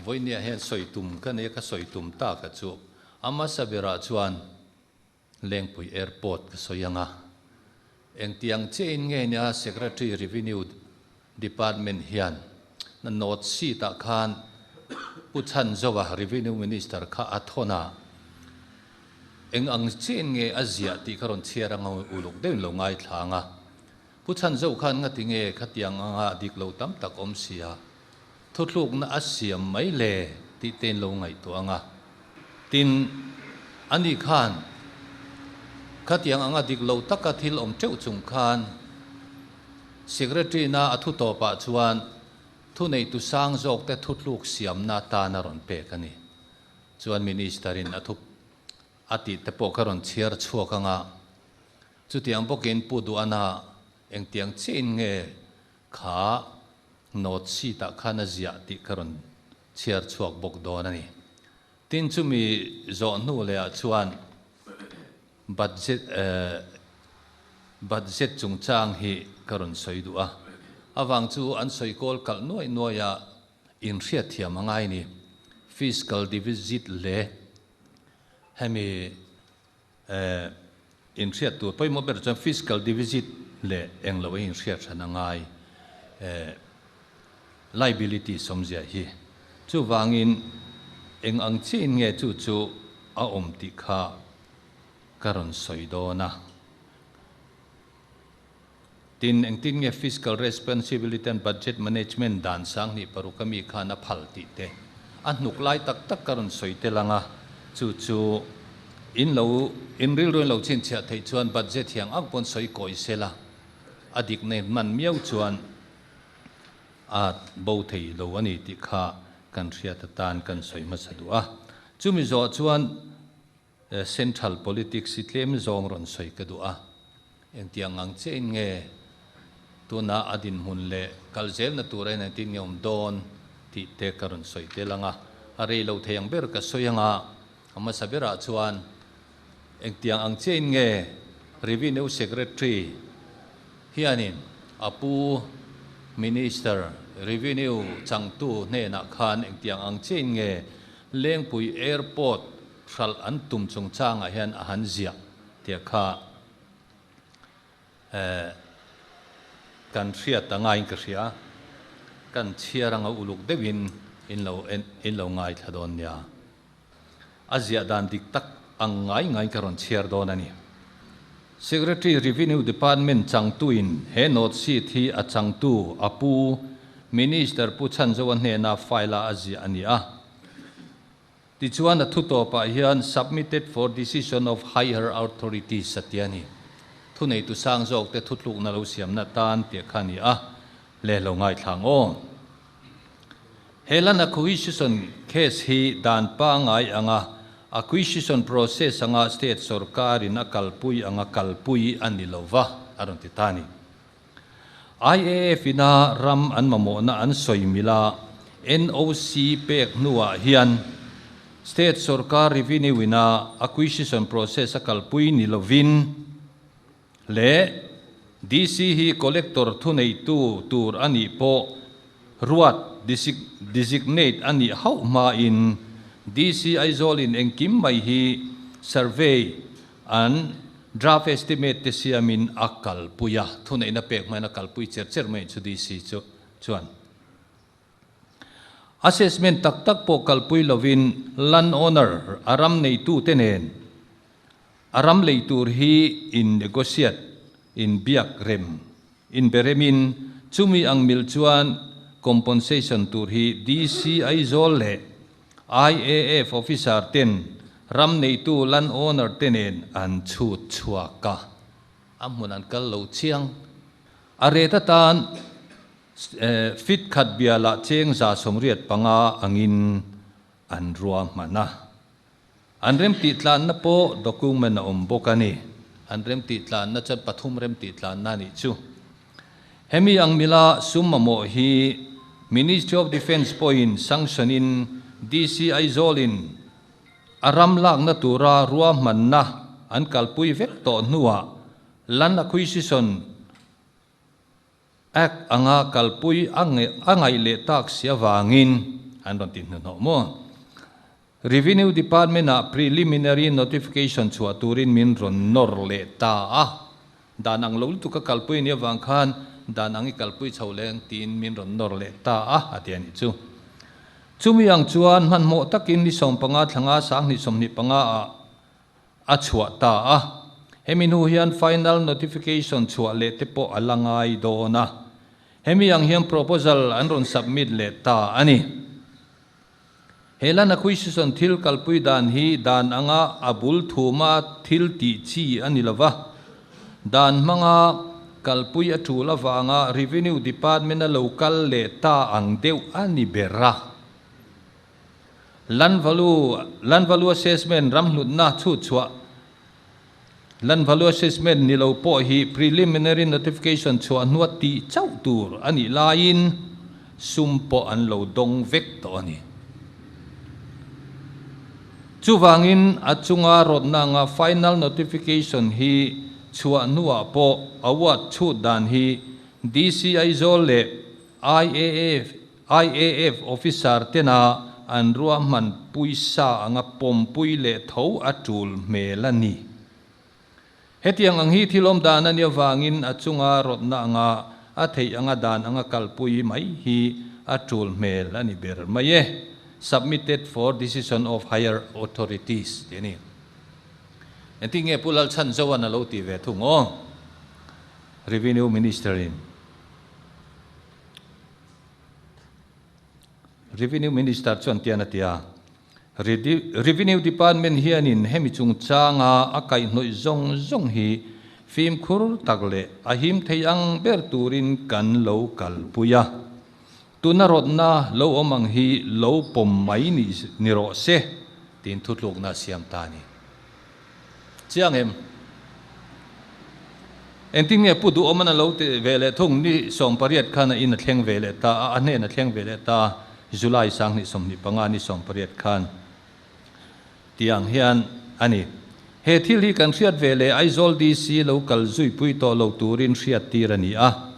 Vawinia hian sawi tum ka nei a, ka sawi tum tak a chu a hmasa berah chuan Lengpui Airport ka sawi ang a, engtiang chiahin nge nia Secretary Revenue Department hian na note sheet ah khan Pu Chhanzova Revenue Minister kha a thawn a, eng ang chiahin nge a ziah tih kha rawn chhiar ang a, uluk deuhin lo ngaithla ang a. Pu Chhanzo khan ngati nge khatiang anga dik lo tam tak awm sia, thuthlukna a siam mai le tih te in lo ngaihtuah ang a. Tin, ani khan khatiang anga dik lo taka thil awm teuh chung khan Secretary na a thu tawpah chuan thuneitu sang zawkte thuthluk siamna atan a rawn pek a ni. Chuan Minister in a thu a tih te pawh kha rawn chhiar chhuak ang a. Chutiang bawkin Pu Duhana engtiang chiahin nge kha note sheet ah khan a ziah tih ka rawn chhiar chhuak bawk dawn a ni. Tin chumi zawh hnu leh ah chuan budget budget chungchang hi ka rawn sawi duh a, avang chu an sawi kawl kalh nuai nuai a inhriatthiam a ngai ni. Fiscal deficit leh hemi Inhriat tur pawimawh ber chuan fiscal deficit leh eng lo a inhriat hran a ngai. Liability sawmzia hi. Chuvangin eng ang chiahin nge chu chu a awm tih kha ka rawn sawi dawn a. Tin, engtin nge Fiscal Responsibility and Budget Management dan 2006 ami khan a phal tih te a hnuk lai tak tak ka rawn sawi tel ang a, chu chu in lo in rilru in lo chhinchhiah theih chuan budget hiang ang pawn sawi kawi sela a dik nei hman miau chuan a bo thei lo a ni tih kha kan hriat atan kan sawi hmasa duh a. Chumi zawh chuan Central politics hi tlem zawng rawn sawi ka duh a, engtiang ang chiahin nge tuna a dinhmun leh kal zelna tur a inentir nge awm dawn tih te ka rawn sawi tel ang a, a rei lo thei ang ber ka sawi ang a, a hmasa berah chuan engtiang ang chiahin nge Revenue Secretary hianin a pu Minister Revenue changtu hnenah khan engtiang ang chiahin nge Lengpui Airport hralh an tum chungchangah hian a han ziah tih kha kan hriat a ngaiin ka hria. Kan chhiar anga uluk deuhin in lo in lo ngaithla dawn nia. A ziah dan dik tak ang ngai ngaiin ka rawn chhiar dawn a ni. Secretary Revenue Department changtuin he note sheet hi a changtu a pu Minister Pu Chhanzoa hnena file-a a ziah a ni a. Tichuan a thutawpah hian submitted for decision of higher authorities a ti a ni. Thuneitu sang zawkte thutlukna lo siamna tan tih kha a ni a, le lo ngaithla ang aw. He land acquisition case hi dan pangai anga acquisition process anga state sorkarin a kalpui anga kalpui a ni lova a rawn ti ta a ni. IAF ina ram an mamawhna an sawi mil a, NOC pek hnuah hian State sorkar revenue ina acquisition process a kalpui ni lovin leh DC hi collector thuneitu tur a nih pawh ruat designate a nih hauh hmain DC Aizawl in engkim mai hi survey An draft estimate te siamin a kalpui a, thuneihna pek hmain a kalpui cher cher mai chu DC chu chuan assessment tak tak pawh kalpui lovin land owner a ram neitute nen a ram lei tur hi in negotiate, in biak rem, in be remin chumi ang mil chuan compensation tur hi DC Aizawl leh IAF officer ten ram neitu land owner te nen an chhut chhuak a, a hmun an kal lo chiang. A ret atan fit khat bialah cheng 185 angin an ruahman a. An remtih tlanna pawh document a awm bawk a ni. An remtih tlanna chuan pathum remtih tlanna a nih chu. Hemi ang mila sum mamawh hi Ministry of Defence pawhin sanction in DC Aizawl-in a ram lakna tura ruahmanna an kalpui vek tawh hnuah Land Acquisition Act anga kalpui a ngaih leh tak si avangin an rawn ti hnuhnawh maw? Revenue Department ah preliminary notification chhuah turin min rawn nawr leh ta a, dan ang lo lutuk a kalpui a nih avang khan dan ang i kalpui chho leng tiin min rawn nawr leh ta a, a ti a nih chu. Chumi ang chuan hmanhmawh takin ni 15 thlanga 2025 ah a chhuah ta a, hemi hnu hian final notification chhuah leh te pawh a la ngai dawn a, hemi ang hian proposal an rawn submit leh ta a ni. He land acquisition thil kalpui dan hi dan anga a bul thuma thil tih chi a ni lova, dan hmanga kalpui a tul avanga Revenue Department a lo kal leh ta ang deuh a ni ber a. Land value, Land value assessment ram hlutna chhut chhuah, Land value assessment ni lo pawh hi preliminary notification chhuah hnua tih chauh tur a nih laiin sum pawh an lo dawng vek tawh a ni. Chuvangin a chunga rawtna anga final notification hi chhuah hnuah pawh award chhut dan hi DC Aizawl leh IAF IAF officer tena an ruahman puisa anga pawmpui leh tho a tul hmel a ni. Hetiang ang hi thil awm dan a nih avangin a chunga rawtna anga a theih anga dan anga kalpui mai hi a tul hmel a ni ber mai e. Submitted for decision of higher authorities tih a ni. Engtin nge Pu Lalchhanzoan a lo tih ve thung aw? Revenue Minister in. Revenue Minister chuan tian a ti a, Revenue Department hianin hemi chungchanga a kaihhnawih zawng zawng hi fimkhur tak leh a him thei ang ber turin kan lo kalpui a. Tuna rawtna lo awm ang hi lo pawm mai ni rawh se tiin thutlukna a siam ta a ni. Chiang em? Engtin nge Pu Duhawman a lo ti ve leh thung? Ni 18 khan a in a thleng ve leh ta a, a hnen a thleng ve leh ta a, July 2025 ni 18 khan tiang hian a ni. He thil hi kan hriat ve leh Aizawl DC lo kal zuipui tawh lo turin hriat tir a ni a.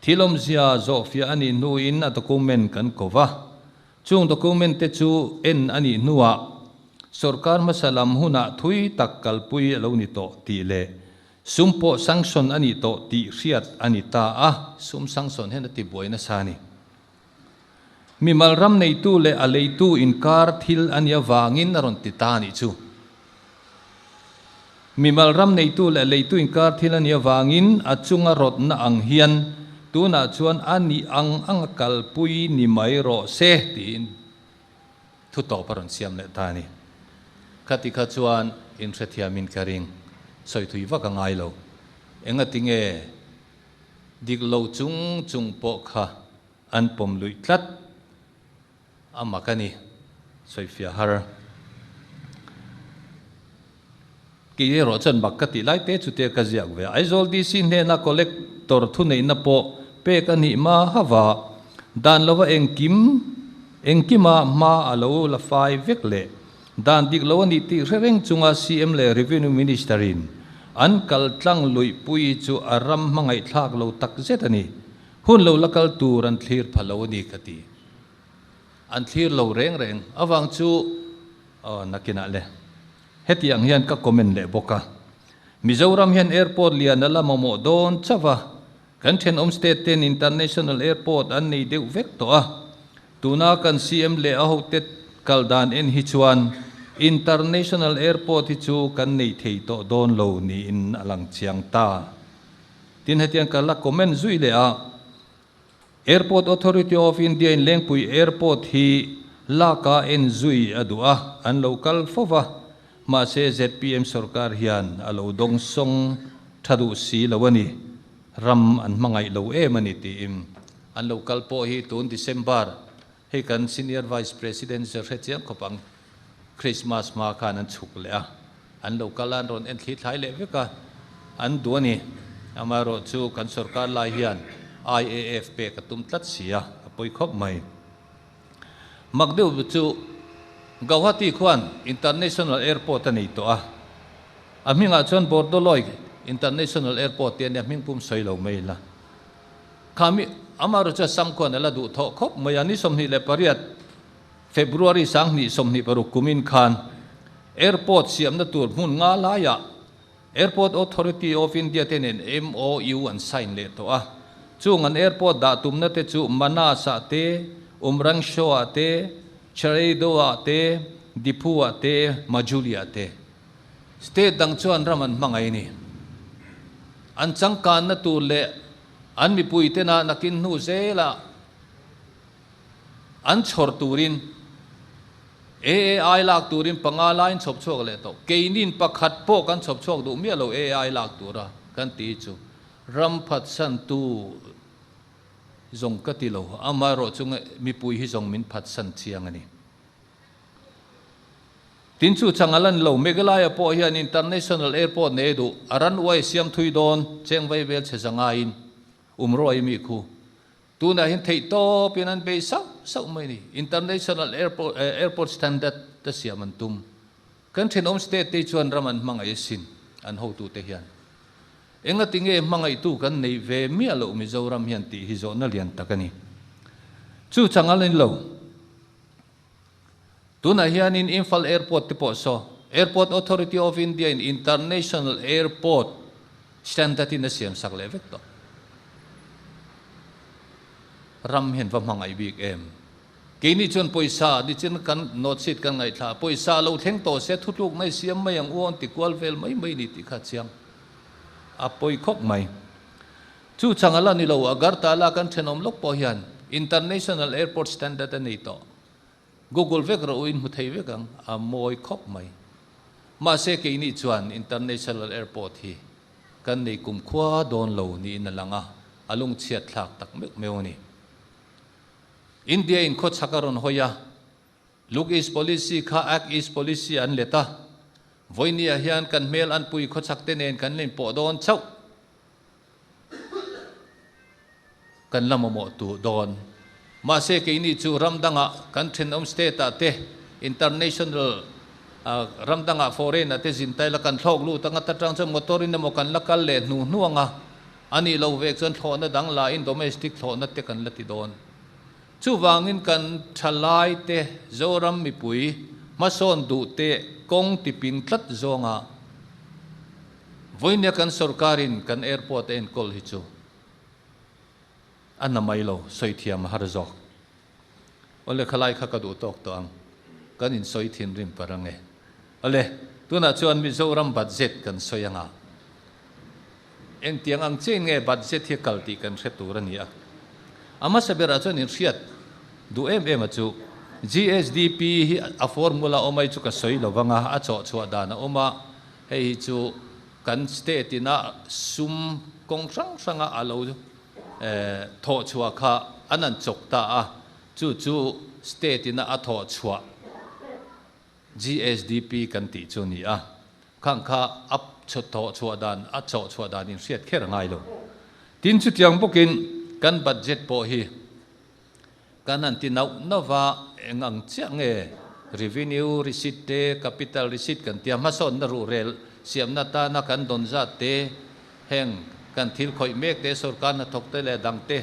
Thil awmzia zawhfiah a nih hnuin a document kan ko va. Chung document te chu en a nih hnuah sorkar hmasa lam hunah thui tak kalpui a lo ni tawh tih leh sum pawh sanction a nih tawh tih hriat a ni ta a, sum sanction hian a ti buai nasa a ni. Mimal ram neitu leh a leitu inkar thil a nih avangin a rawn ti ta a nih chu. Mimal ram neitu leh leitu inkar thil a nih avangin a chunga rawtna ang hian tunah chuan a nih ang ang a kalpui ni mai rawh se tiin thu tawp a rawn siam leh ta a ni. Khati kha chuan inhrethiamin ka ring sawi thui vak a ngai lo. Engati nge dik lo chung chung pawh kha an pawm luih tlat? A mak a ni, sawifiah har. Kei erawh chuan mak ka tih lai te chu te ka ziak ve a. Aizawl DC hnena collector thuneihna pawh pek a nih hma hava dan lova engkim engkima hma a lo la fai vek leh dan dik lo a nih tih hre reng chunga CM leh Revenue Minister in an kal tlang luihpui chu a ram hmangaihthlak lo tak zet a ni. Hun lo la kal tur an thlir pha lo a ni ka ti. An thlir lo reng reng avang chu aw nakinah le. Heti ang hian ka comment leh bawk a. Mizoram hian airport lian a la mamawh dawn chauh a, kan thenawm state ten international airport an nei deuh vek tawh a. Tuna kan CM leh a hote kal dan en hi chuan international airport hi chu kan nei thei tawh dawn lo niin a lang chiang ta. Tin hetiang ka la comment zui leh a. Airport Authority of India in Lengpui Airport hi laka en zui a duh a, an lo kal fo va, mahse zpm sorkar hian a lo dawngsawng tha duh si lo a ni, ram an hmangaih lo em a ni tiin an lo kal pawh hi tun December hei kan Senior Vice President zir hre chiang khawp ang Christmas hma khan an chhuk leh a, an lo kal a, an rawn en thli thlai leh vek a, an duh a ni. Amaherawhchu kan sorkar lai hian IAF pek a tum tlat si a, a pawi khawp mai. Mak deuh chu Gauhati khuan International Airport a nei tawh a, a hmingah chuan Bordoloi International Airport tih a nia, hming pum sawi lo mai ila. Khami amaherawhchu Assam khuan a la duh thawh khawp mai a, ni 28. February 2026 kumin khan Airport siamna tur hmun nga laiah Airport Authority of India te nen MOU an sign leh tawh a. Chung an airport dah tumna te chu Manas ah te, Umrangshaw ah te, Charaideo ah te, Diphu ah te, Majuli ah te. State dang chuan ram an hmangaih a ni. An changkanna tur leh an mipui tena nakin hnu zelah An chhawr turin AAI lak turin panga laiin chhawp chhuak leh tawh. Keinin pakhat pawh kan chhawp chhuak duh miah lo AAI lak tura kan ti chu ram phatsantu zawng ka ti lo. Amaherawhchu mipui hi zawng min phatsan chiang a ni. Tin chu chang a lan lo. Meghalaya pawh hian International Airport nei duh a runway siam thui dawn cheng vei vel chhe zangaiin umruai mi khu. Tunah hian theih tawpin an bei sauh sauh mai a ni. International Airport Airport standard te siam an tum. Kan thenawm state te chuan ram an hmangaih asin an hotute hian. Engati nge hmangaihtu kan neih ve miah loh Mizoram hian tih hi zawhna lian tak a ni. Chu chang a ni lo. Tunah hianin Imphal Airport te pawh saw Airport Authority of India in International Airport standard in a siam sak leh vek tawh. Ram hian va hmangaih bik em? Keini chuan pawisa nichin kan note sheet kan ngaihthla a, pawisa lo thleng tawh se thutluk mai siam mai ang u awn ti kual vel mai mai ni tih kha chiang a pawi khawp mai. Chu chang a la ni lo, Agartala kan thenawm lawk pawh hian International Airport standard a nei tawh. Google vek rawh u in hmu thei vek ang, a mawi khawp mai. Mahse keini chuan International Airport hi kan nei kumkhua dawn lo niin a lang a, a lungchhiat thlak tak meuh meuh a ni. India in khawchhak a rawn hawi a, Look East Policy kha Act East Policy an let a, vawinia hian kan hmel anpui khawchhak te nen kan la inpawh dawn chauh. Kan la mamawh tu dawn. Mahse keini chu ram dangah kan thenawm state ah te international ram dangah foreign ah te zin ta ila kan thlawk lut anga ta tang chuan motor in emaw kan la kal leh hnu hnu anga a nih lo vek chuan thlawhna dang la in domestic thlawhna te kan la ti dawn. Chuvangin kan thalai te Zoram mipui hmasawn duh te kawng tiping tlat zawnga Vawinia kan sorkarin kan airport a enkawl hi chu a na mai lo, sawi thiam a har zawk. Awle khalai kha ka duh tawk tawh ang, kan insawi thinrim par ang e. Awle, tunah chuan Mizoram budget kan sawi anga, engtiang ang chiahin nge budget hi a kal tih kan hre tur a ni a. A hmasa berah chuan inhriat duh em em a chu, GSDP hi a formula awm ai chu ka sawi lo vang a, a chawhchhuah dan a awm a, Hei hi chu kan state ina sum kawng hrang hranga a lo thawh chhuah kha an an chawk ta a, chu chu state ina a thawh chhuah GSDP kan tih chu a ni a, khang kha a thawh chhuah dan, a chawh chhuah dan in hriat kher a ngai lo. Tin, chutiang bawkin kan budget pawh hi Kan han ti nauh nauh va, eng ang chiah nge revenue receipt te, capital receipt kan tia hmasawnna ruhrel siamna tana kan dawn zat te, heng kan thil khawih mek te, sorkar hnathawk te leh dang te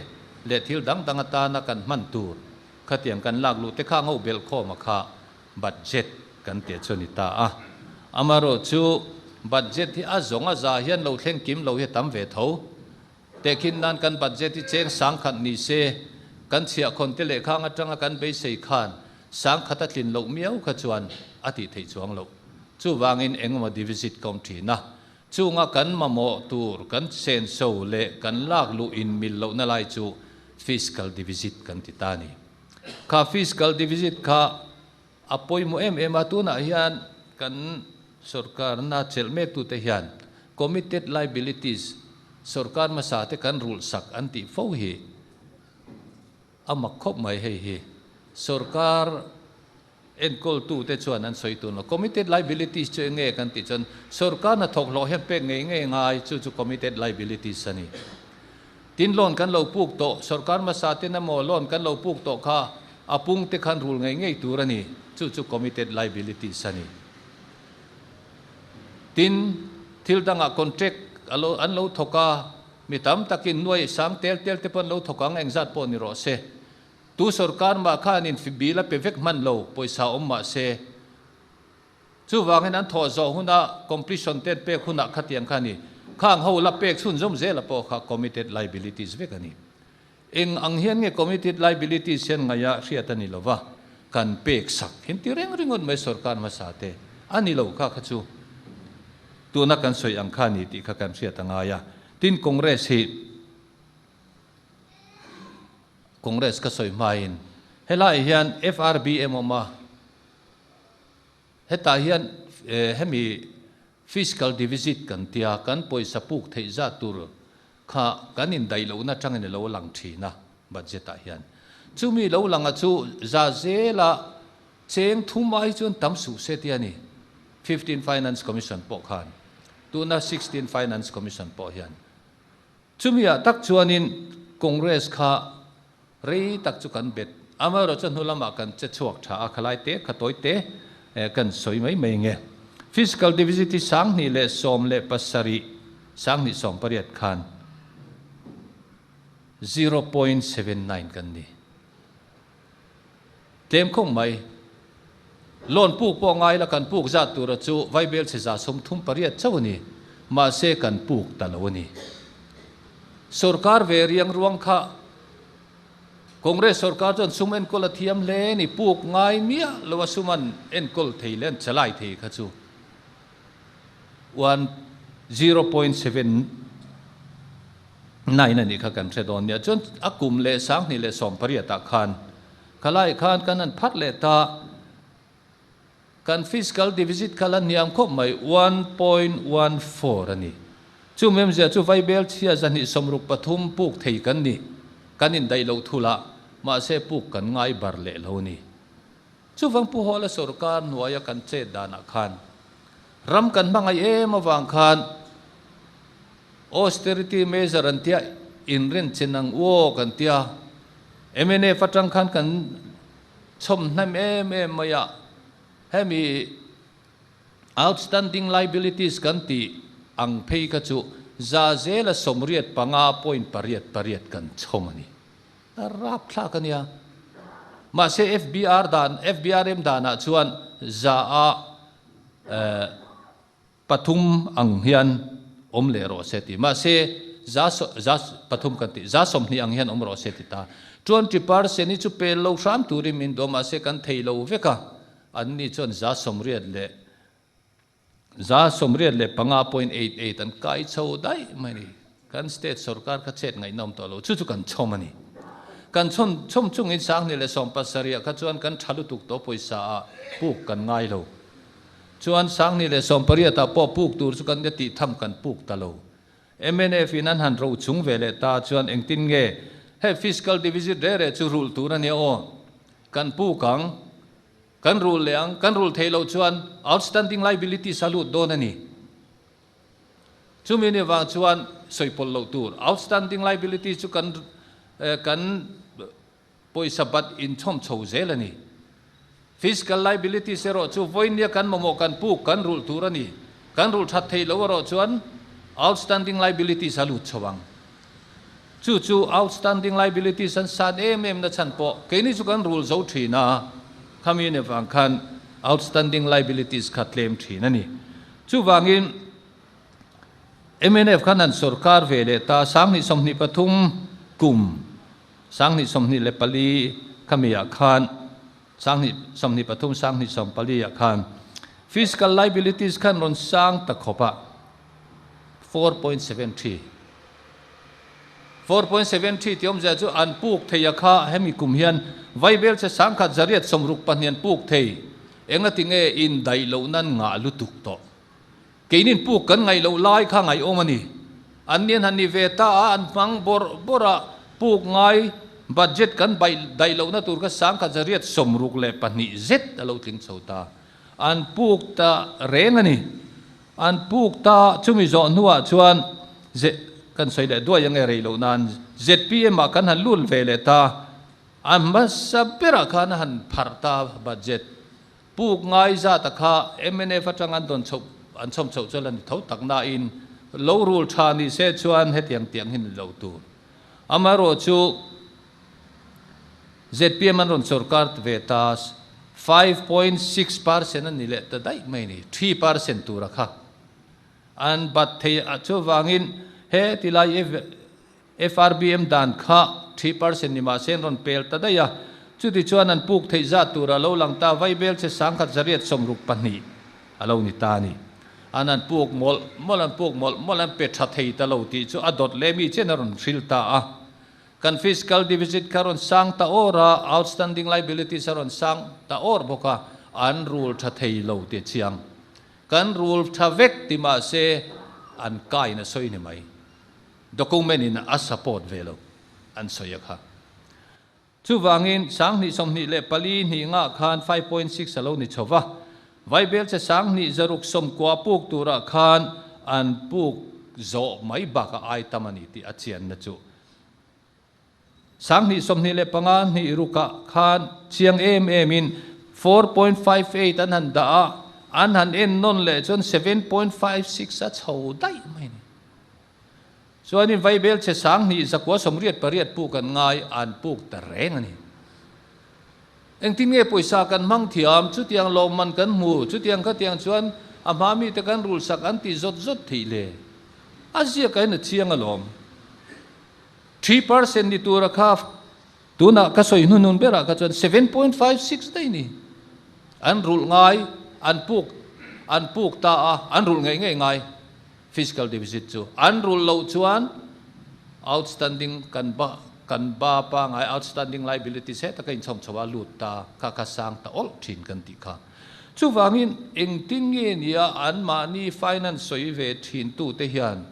leh thil dang dang atana kan hman tur khatiang kan lak luh te kha ngo belh khawm a kha budget kan tih chu a ni ta a. Amaherawhchu budget hi a zawng a za hian lo thleng kim lo hi a tam ve tho. Tehkhin nan kan budget hi cheng sangkhat ni se, kan chhiahkhawn te lehkhang atanga kan beisei khan sangkhat a tlin loh miau kha chuan a tih theih chuang loh. Chuvangin engemaw deficit ka awm thin a, chunga kan mamawh tur kan senso leh kan lak luh in mil lohna lai chu fiscal deficit kan ti ta a ni. Kha fiscal deficit kha a pawimawh em em a, tunah hian kan sorkarna chelh mektute hian committed liabilities sorkar hmasa te kan rulh sak an tih fo hi a mak khawp mai hei hi sorkar enkawltute chuan an sawi tun lo. Committed liabilities chu eng nge kan tih chuan sorkar hnathawk hlawh hian pek ngei ngei ngai chu chu committed liabilities a ni. Tin loan kan lo puk tawh, sorkar hmasa ten emaw loan kan lo puk tawh kha a pung te khan rul ngei ngei tur a ni, chu chu committed liabilities a ni. Tin, thil dangah contract a lo an lo thawk a, mi tam takin nuai sang tel tel te pawh an lo thawk ang, engzat pawh ni rawh se. Tu sorkar mah khanin bill a pe vek hman lo, pawisa awm mah se. Chuvangin an thawh zawh huna completion te an pek hunah khatiang kha a ni. Khang ho la pek chhunzawm zela pawh kha committed liabilities vek a ni. Eng ang hian nge committed liabilities hian ngaih a hriat a ni lo va, kan pek sak hin ti reng ringawt mai sorkar hmasa te a ni lo kha kha chu tuna kan sawi ang kha a ni tih kha kan hriat a ngai a. Tin Congress hi Congress ka sawi hmain helaiah hian FRBM awm a, Hetah hian hemi fiscal deficit kan tia, kan pawisa puk theih zat tur kha kan indaih lohna atangin a lo lang thin a budget ah hian. Chumi lo langa chu za zela cheng thum ai chuan tam suh se tia ni, 15 Finance Commission pawh khan, tuna 16 Finance Commission pawh hian. Chumi ah tak chuanin Congress kha rei tak chu kan bet. Amaherawh chu hnu lamah kan che chhuak tha a, khalai te, kha tawi te kan sawi mai mai nge. Fiscal deficit hi 2017, 2018 khan 0.79 kan ni. Tlem khawp mai. Loan puk pawh ngai la kan puk zat tura chu vaibel chhe 38 chauh a ni. Mahse kan puk ta lo a ni. Sorkar ve riang ruang kha Congress sorkar chuan sum enkawl a thiam hle a ni. Puk ngai miah lo a sum an enkawl thei leh an chalai thei kha chu one 0.7 9 a nih kha kan hre dawn nia. Chuan a kum leh 2018 ah khan khalai khan kan han phat leh ta, kan fiscal deficit kha la hniam khawp mai, 1.14 a ni. Chu memzia chu vaibel chhia 263 puk thei kan ni, kan indaih loh thul a, mahse puk kan ngai bar leh lo a ni. Chuvang Pu Hawla sorkar hnuaia kan chet danah khan ram kan hmangaih em avang khan austerity measure an tia inrin chin ang uaw kan tia, mnf atang khan kan chhawm hnem em em mai a, hemi outstanding liabilities kan tih ang phei kha chu 85.88% kan chhawm a ni. A rapthlak a nia. Mahse FBR dan, FBRM danah chuan za a pathum ang hian awm leh rawh se ti. Mahse za za pathum kan tih, 20% ang hian awm rawh se ti ta. 20% hi chu pel lo hram turin min duh a, mahse kan thei lo vek a. Anni chuan 85 leh 85.88 an kai chho daih mai a ni. Kan state sorkar kha chet ngaihna awm tawh lo, chu chu kan chhawm a ni. Kan chhawm chhawm chungin 2017 ah kha chuan kan tha lutuk tawh pawisa ah puk kan ngai lo. Chuan 2018 ah pawh puk tur chu kan tih tham kan puk ta lo. Mnf in an han ro chung ve leh ta chuan engtin nge hei fiscal deficit reh reh chu rulh tur a nia aw. Kan puk ang. Kan rul leh ang, kan rul theih loh chuan outstanding liabilities a lut dawn a ni. Chumi ni vang chuan sawi pawlh loh tur. Outstanding liabilities chu kan kan pawisa bat inchhawm chho zel a ni. Fiscal liabilities erawh chu vawinia kan mamawh kan puk kan rulh tur a ni. Kan rulh that theih loh erawh chuan outstanding liabilities a lut chho ang. Chu chu outstanding liabilities an san em em na chhan pawh keini chu kan rul zo thin a, khami ni vang khan outstanding liabilities kha tlem thin a ni. Chuvangin mnf khan an sorkar ve leh ta 2023 kum 2024 khami ah khan 2023 2024 ah khan fiscal liabilities khan rawn sang ta khawp a 4.73 4.73 tih awmzia chu an puk thei a kha hemi kum hian vaibel che 162 an puk thei. Engati nge indaih loh nan ngah lutuk tawh? Keinin puk kan ngaih loh lai kha ngaihawm a ni. An nian han ni ve ta a, an hmang bawrh bawrh a, puk ngai budget kan baih daih lohna tur kha 162 zet a lo tling chho ta. An puk ta reng a ni. An puk ta chumi zawh hnuah chuan ze kan sawi leh duai ange rei loh nan zpm ah kan han lut ve leh ta, a hmasa berah khan a han pharh ta budget puk ngai zat a kha mnf atang an dawn chhoh an chhawm chhoh chuan a ni tho tak nain lo rul tha ni se chuan hetiang tiang hi ni lo tur. Amaherawhchu. Zpm an rawn sawrkar ve ta 5.6% a ni leh ta daih mai a ni, 3% tura kha an bat thei a, chuvangin he tilai FRBM dan kha 3% ni mah se an rawn pel ta daih a, chutichuan an puk theih zat tura lo lang ta vaibel che 1162 a lo ni ta a ni. An an puk mawlh mawlh an puk mawlh mawlh an pe tha thei ta lo tih chu a dawt leh mi chen a rawn hril ta a. Kan fiscal deficit kha rawn sang ta awr a, outstanding liabilities a rawn sang ta awr bawk a, an rul tha thei lo tih a chiang. Kan rul tha vek ti mah se an kain a sawi ni mai. Document in a support ve lo an sawi a kha. Chuvangin 2024 hnih ngah khan 5.6 a lo ni chho va, Vaibel che 2690 puk turah khan an puk zawh mai bakah ai tam a ni tih a chianna chu 2025 hnih rukah khan chiang em emin 4.58 an han dah a, an han en nawn leh chuan 7.56 a chho daih mai a ni. Chuanin Vaibel che 2988 puk an ngai an puk ta reng a ni. Engtin nge pawisa kan hmang thiam, chutiang lawmman kan hmu, chutiang khatiang chuan a hma mite kan rulsak an tih zawt zawt theih le? A ziak a en a chiang alawm. 3% ni tura kha tunah ka sawi hnuhnun berah kha chuan 7.56 daih ni. An rulh ngai, an puk an puk ta a, an rulh ngei ngei ngai. Fiscal deficit chu an rulh loh chuan outstanding kan ba kan ba pangai outstanding liabilities heta ka inchhawm chho a lut ta kha kha sang ta awlh thin kan tih kha. Chuvangin engtin nge nia anmahni finance sawi ve thin tute hian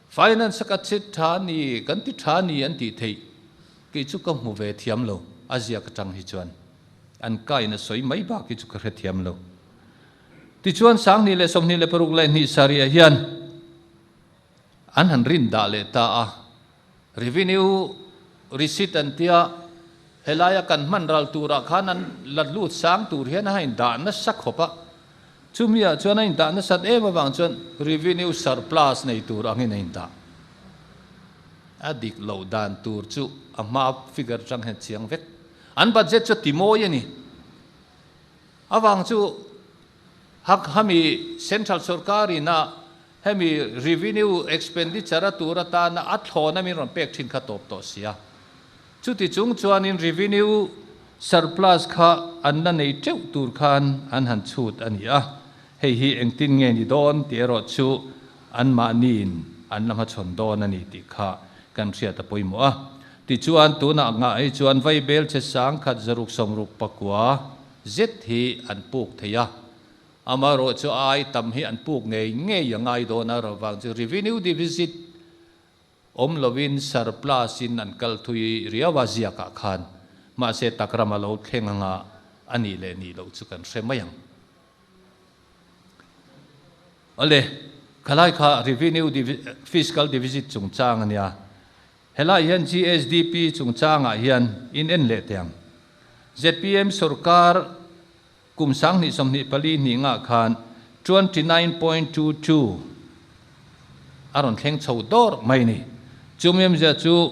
finance a ka che tha ni kan ti tha ni an tih theih kei chu ka hmu ve thiam lo a ziak atang hi chuan an kain a sawi mai bak hi chu ka hrethiam lo. Tichuan 2026 leh hnih sarih hian an han rin dah leh ta a, revenue receipt an tia, helaia kan hman ral turah khan an la lut sang tur hian a indah nasa khawp a, chumi ah chuan a indah nasat em avang chuan revenue surplus nei tur angin a indah. A dik loh dan tur chu a hma figure atang hian chiang vek. An budget chu ti mawi a ni. Avang chu hak hami Central Sorkar in a hemi Revenue Expenditure a tur atana a thlawn a min rawn pek thin kha tawp tawh sia. Chuti chung chuanin Revenue Surplus kha an la nei teuh tur khan an han chhut a ni a. Hei hi engtin nge ni dawn tih erawh chu anmahniin an la hmachhawn dawn a ni tih kha kan hriat a pawimawh a. Tichuan, tunah ngah hi chuan Vaibel che 1669 zet hi an puk thei a, amaherawh chu ai tam hi an puk ngei ngei a ngai dawn a, rovang chu revenue deficit awm lovin surplus in an kal thui riau a ziakah khan, mahse takram a lo thleng anga a nih leh nih loh chu kan hre mai ang. Awle, khalai kha revenue fiscal deficit chungchang a nia. Helai hian GSDP chungchangah hian in en leh teh ang. Zpm sorkar kum 2024 hnih ngah khan 29.22 a rawn thleng chho dawr mai ni. Chumi awmzia chu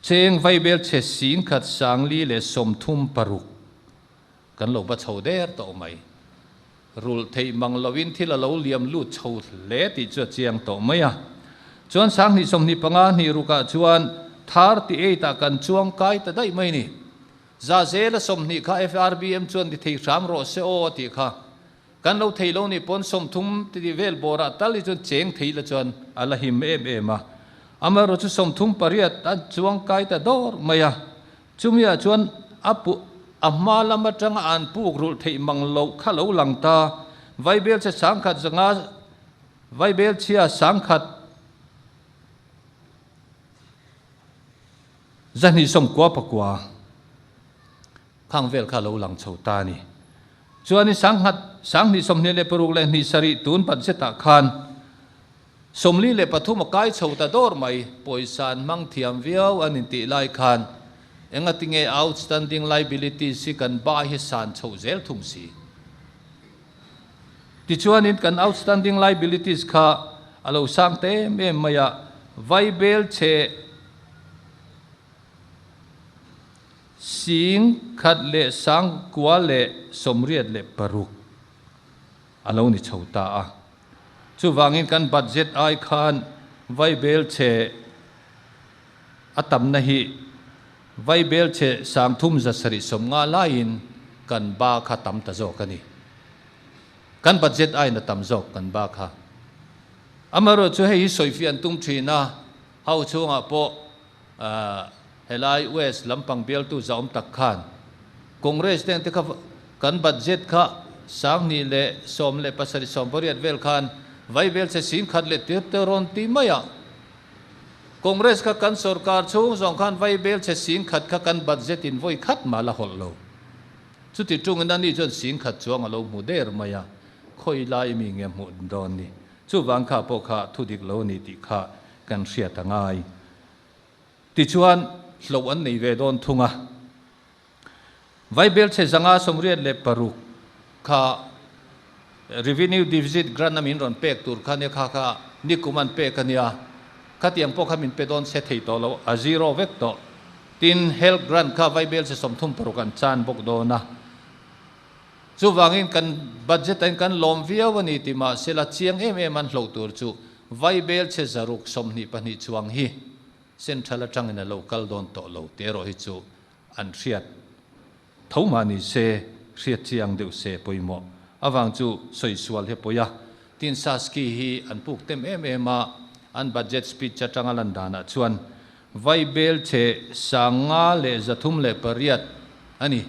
cheng vaibel chhe 10,436 Kan lo va chho der tawh mai. Rulh theih mang loin thil a lo liam lut chho hle tih chu a chiang tawh mai a. Chuan 2025 hnih rukah chuan 38 ah kan chuang kai ta daih mai ni. Za zela 20 kha FRBM chuan ti thei hram rawh se aw a tih kha. Kan lo thei lo nih pawn 30 ti vel bawrah tal hi chuan cheng thei la chuan a la him em em a. Amaherawh chu 38 a chuang kai ta dawr mai a. Chumiah chuan a pu a hma lam atanga an puk rulh theih mang loh kha lo lang ta. Vaibel che 1000 zanga vaibel chhia 1000 299 khang vel kha lo lang chho ta a ni. Chuanin 1000 2026 leh hnih sarih tun budget-ah khan 43 a kai chho ta dawr mai, pawisa an hmang thiam viau an intih lai khan engatinge outstanding liabilities hi kan ba hi san chho zel thung si. Tichuanin kan outstanding liabilities kha a lo sang ta em em mai a, vaibel chhe. 10,986 a lo ni chho ta a. Chuvangin kan budget ai khan vaibel chhe a tamna hi vaibel chhe 3750 laiin kan ba kha tam ta zawk a ni. Kan budget aiin a tam zawk kan ba kha. Amaherawhchu hei hi sawifiah an tum thin a, ho chhungah pawh Helai West lampang bialtu zahawm tak khan Congress te ang te kha kan budget kha 2017 18 vel khan vaibel che 10,000 leh tir te rawn ti mai a. Congress kha kan sorkar chhung zawng khan vaibel che 10,000 kha kan budget in vawi khat mah la hawlh lo. Chuti tungin ani chuan 10,000 chuang a lo hmu der mai a, khawi lai mi nge hmuh dawn ni. Chuvang kha pawh kha thu dik lo a ni tih kha kan hriat a ngai. Tichuan, hloh an nei ve dawn thung a. Vaibel chhe 586 kha Revenue Deficit Grant a min rawn pek tur kha nia kha kha nikum an pek a nia. Khatiang pawh kha min pe dawn se thei tawh lo, a zero vek tawh. Tin, Health Grant kha vaibel chhe 36 an chan bawk dawn a. Chuvangin kan budget ah hian kan lawm viau a ni ti mahsela chiang em em an hloh tur chu vaibel chhe 622 chuang hi central atangin a lo kal dawn tawh lo tih erawh hi chu an hriat tho mah ni se hriat chiang deuh se pawimawh avang chu sawi sual hi a pawi a. Tin Saski hi an puk tem em em a, an budget speech atanga lan danah chuan vaibel chhe 5,308 a ni.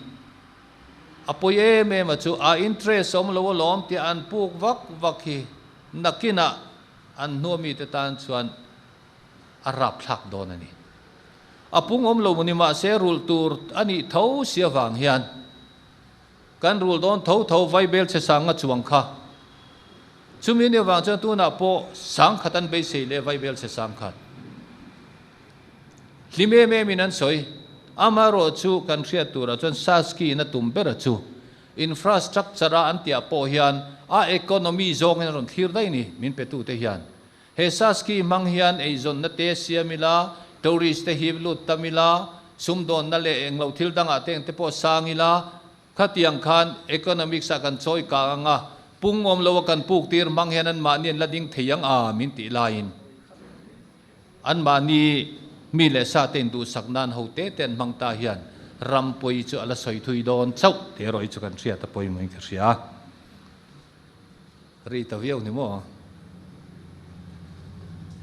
A pawi em em a chu a interest awm lo alawm tih an puk vak vak hi nakinah an hnua mite tan chuan a rapthlak dawn a ni. A pung awm lo ni mahse rulh tur a nih tho si avang hian kan rulh dawn tho tho vaibel chhe sanga chuang kha. Chumi ni avang chuan tunah pawh 10,000 an beisei leh vaibel chhe 10,000. Hlim em em in an sawi. Amaherawh chu kan hriat turah chuan Saski in a tum ber a chu. Infrastructure a an tihah pawh hian a economy zawngin a rawn thlir daih ni min pe tute hian. He Saski hmang hian eizawnna te siam ila, tourist te hip lut tam ila, sumdawnna leh englo thil dangah te engte pawh sang ila, khatiang khan economics ah kan chawi kang anga pung awm lo a kan puk tir hmang hian anmahni an la ding thei ang a min tih laiin. Anmahni mi leh sa te induhsak nan ho te te an hmang ta hian ram pawi chu a la sawi thui dawn chauh tih erawh hi chu kan hriat a pawimawhin ka hria. Ri ta viau ni maw?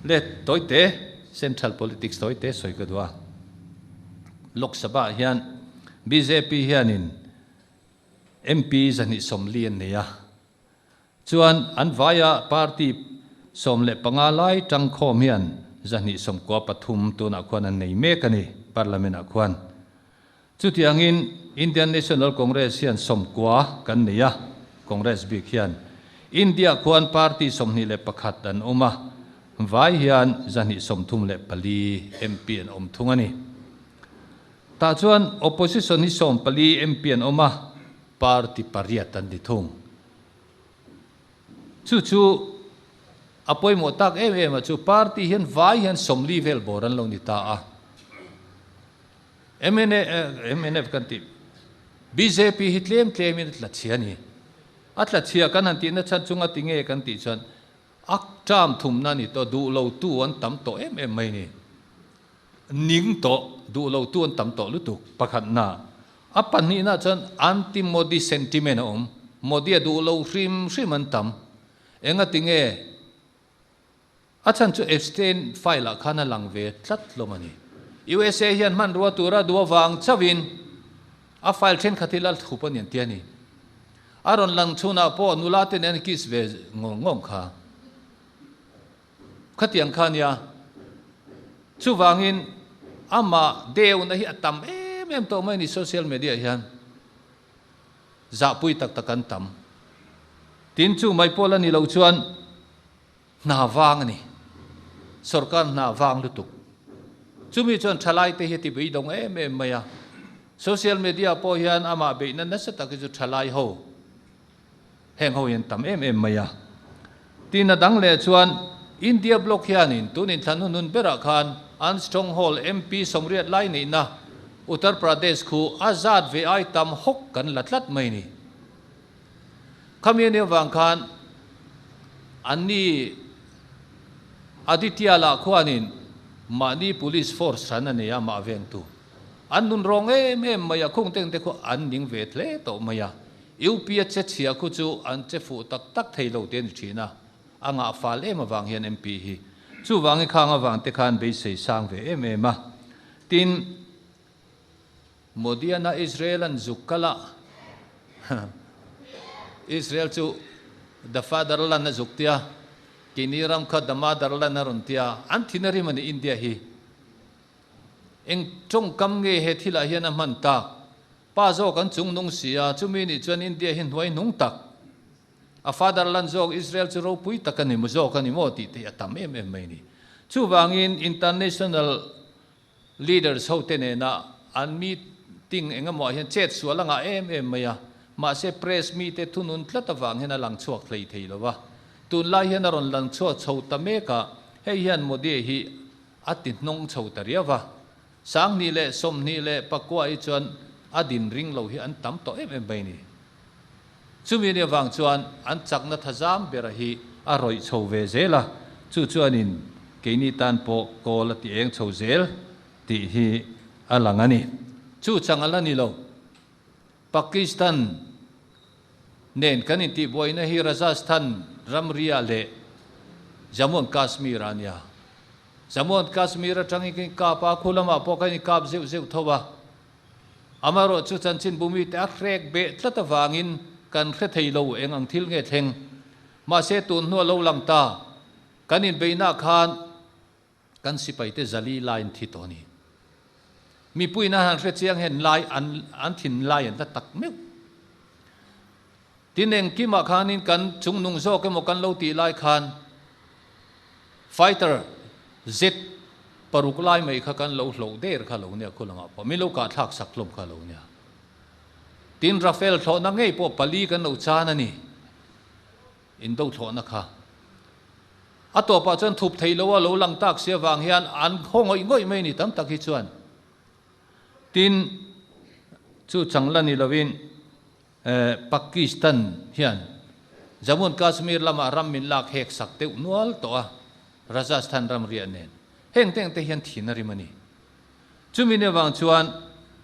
Le tawi te, central politics tawi te sawi ka duh a. Lok Sabha ah hian bjp hianin MP 240 an nei a. Chuan an vaia party 15 lai tangkhawm hian 293 tunah khuan an nei mek a ni Parliament ah khuan. Chutiangin Indian National Congress hian 90 kan nei a, Congress bik hian. India khuan party 21 an awm a, vai hian 234 MP an awm thung a ni. Tah chuan opposition hi 14 MP an awm a, party pariat an ni thung. Chu chu a pawimawh tak em em a chu party hian vai hian 40 vel bawr an lo ni ta a. MNA, MNF kan tih bjp hi tlem tlemin a tla chhia a ni. A tla chhia kan han tihna chhan chunga ti nge kan tih chuan a term thumna a ni tawh, duh lo tu an tam tawh em em mai a ni. Ning tawh, duh lo tu an tam tawh lutuk pakhatna. A pahnihna chuan anti-Modi sentiment a awm. Modi a duh lo hrim hrim an tam. Engati nge? A chhan chu Epstein file ah khan a lang ve tlat hlawm a ni. USA hian hmanrua tura duh avang chauhin a file thenkhat hi lal thup a ni an ti a ni. A rawn lang chhunah pawh nula te nen an kiss ve ngawng ngawng kha. Khatiang kha nia. Chuvangin amah deuna hi a tam em em tawh mai a ni social media hian. Zahpui tak tak an tam. Tin chu mai pawh la ni lo chuan hna vang a ni. Sorkar hna vang lutuk. Chumi chuan thalai te hi a ti beidawng em em mai a. Social media pawh hian amah beihna nasa tak hi chu thalai ho. Heng ho hi an tam em em mai a. Tin a dang leh chuan India bloc hianin tun inthlan hun hun berah khan an stronghold MP 80 lai neihna Uttar Pradesh khu a zat ve ai tam hawk kan la tlat mai ni. Khami a nih avang khan anni Aditya lah khuanin mahni police force hran a nei a, mah vengtu an nun rawng em em mai a, khung teng te khu an ning ve hle tawh mai a, UP a che chhia khu chu an che fuh tak tak thei lo te a ni thin a, a ngah fal em avang hian MP hi chuvangin khang avang te khan beisei sang ve em em a, tin Modiana Israel an zuk kal a, Israel chu the fatherland a zuk tia, keini ram kha the motherland a rawn tia, an thin a rim a ni India hi. Eng tawngkam nge he thilah hian a hman tak? Pa zawk an chung nung si a, chumi nih chuan India hi hnuai hnung tak. A fatherland zawk Israel chu ropui tak a ni maw zawk a ni maw tih te hi a tam em em mai a ni. Chuvangin international Leaders ho te nena an meeting eng emaw ah hian chet sual a ngah em em mai a, mahse press mite thunun tlat avang hian a lang chhuak hlei thei lo va. Tunlai hian a rawn lang chhuak chho ta mek a, hei hian Modi hi a ti hnawng chho ta riau va. 2029 hi chuan a din ring lo hi an tam tawh em em mai a ni. Chumi ni avang chuan an chakna thazam bera hi a rawih chho ve zel a, chu chuanin keini tan pawh kawl a ti eng chho zel tih hi a lang a ni. Chu chang a la ni lo. Pakistan nen kan intihbuaina hi Rajasthan ramria leh Jammu and Kashmir ah a nia. Jammu and Kashmir atangin kan inkap a, khu lamah pawh kan inkap zeuh zeuh tho a. Amaherawh chu chanchinbu mite a hrek beh tlat avangin kan hre thei lo eng ang thil nge thleng. Mahse tun hnu a lo lang ta, kan inbeihnaah khan kan sipaite zali laiin thi tawh a ni. Mipuiin an han hre chiang hian lai an an thin lai an la tak meuh. Tin engkimah khanin kan chungnung zawk emaw kan lo tih lai khan Fighter zet paruk lai mai kha kan lo hloh der kha lo nia khulangah pawh min lo kahthlak sak hlawm kha lo nia. Tin Rafale thlawhna ngei pawh pali kan lo chan a ni. Indo thlawhna kha. A tawpah chuan thup theih loh a lo lang tak si avang hian an khaw ngawih ngawih mai ni tam tak hi chuan. Tin chu chang la ni lovin Pakistan hian Jammu and Kashmir lamah ram min lak hek sak deuh nual tawh a, Rajasthan ram riah nen. Heng te engte hian thin a rim a ni. Chumi ni avang chuan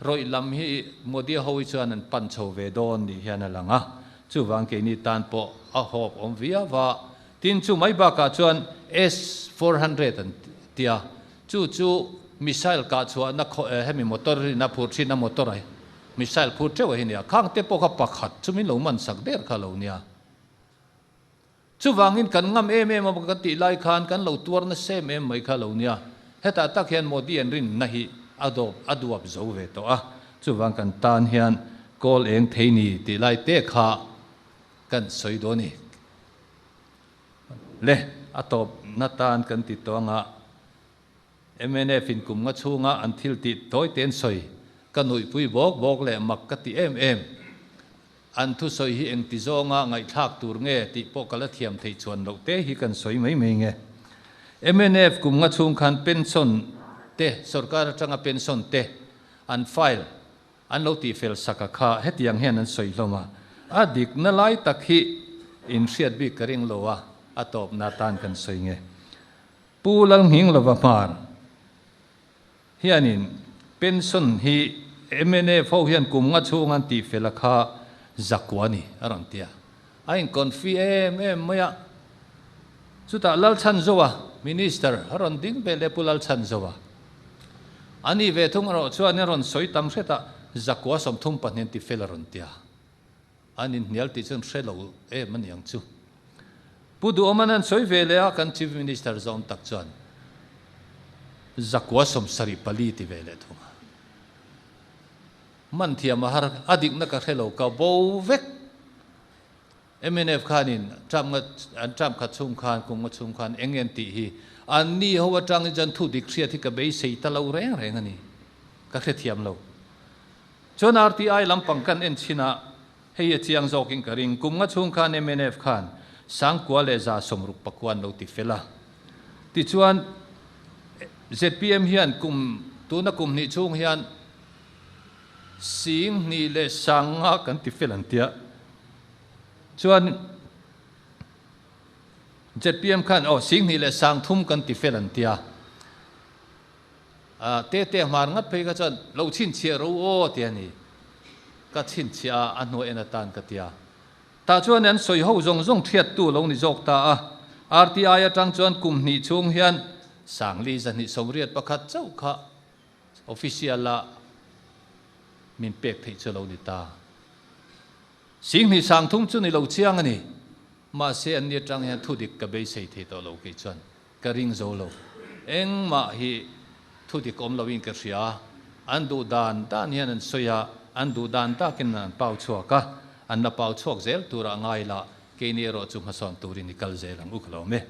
rawih lam hi Modi ho hi chuan an pan chho ve dawn ni hian a lang a, chuvang keini tan pawh a hawp awm viau a. Tin, chu mai bakah chuan S 400 an ti a, Chu chu missile kah chhuahna khaw hemi motor in a phur thin a motor a missile phur teuh a hi nia khang te pawh kha pakhat chu min lo man sak der kha lo nia. Chuvangin kan ngam em em a kan tih lai khan kan lo tuar nasa em em mai kha lo nia. Hetah tak hian Modi an rinna hi a dawp a duap zo ve tawh a, chuvang kan tan hian kawl eng thei ni tih lai te kha kan sawi dawn i. Le, a tawp na tan kan ti tawh anga mnf in kum nga chhunga an thil tih tawi te an sawi ka nuihpui bawk bawk leh mak ka ti em em. An thusawi hi engti zawnga ngaihthlak tur nge tih pawh ka la thiam theih chuan loh te hi kan sawi mai mai nge. Mnf kum nga chhung khan pension te, sorkar atanga pension te an file An lo tihfel sak a kha hetiang hian an sawi hlawm a, a dikna lai tak hi in hriat bik ka ring lo a, a tawpna atan kan sawi nge. Pu Lalnghinglova Hmar hianin pension hi mnf ho hian kum nga chhung an tihfel a kha zakua ni a rawn ti a, a inconfi em em mai a. Chutah Lalchhanzoa, Minister, a rawn ding ve leh Pu Lalchhanzoa. A nih ve thung erawh chuan a rawn sawi tam hret a, zakua 32 an ti fel a rawn ti a. An inhnial tih chuan hre lo em a ni ang chu. Pu Duhawman an sawi ve leh a, kan Chief Minister zawm tak chuan zakua 74 ti ve leh thung a. Man thiam a har, a dikna ka hre lo, ka bo vek. Mnf khanin term nga an term khat chhung khan kum nga chhung khan eng nge an tih hi an ni ho atangin chuan thu dik hriat hi ka beisei ta lo reng reng a ni. Ka hrethiam lo. Chuan RTI lampang kan en chhin a, hei a chiang zawkin ka ring. Kum nga chhung khan mnf khan 1169 an lo ti fel a. Tichuan ZPM hian kum tuna kum hnih chhung hian. Sing hnih leh sanga kan ti fel an tia. Chuan ZPM khan aw 20 leh 3000 kan ti fel an tia. Te te hmar ngat phei kha chuan lo chhinchhiah ro aw ti a ni. Ka chhinchhiah a, a hnuai en atan ka tia. Tah chuan an sawi ho zawng zawng thiattu lo ni zawk ta a. RTI atang chuan kum hnih chhung hian 40 281 chauh kha official a min pek theih chu lo ni ta. 20 3000 chu ni lo chiang a ni. Mahse an ni atang hian thudik ka beisei thei tawh lo kei chuan ka ring zo lo. Engmah hi thudik awm loin ka hria. An duh dan dan hian an sawi a, an duh dan takin an pau chhuak a, an la pau chhuak zel turah ngai la, keini erawh chu hmasawn turin i kal zel ang u ka lo awm e.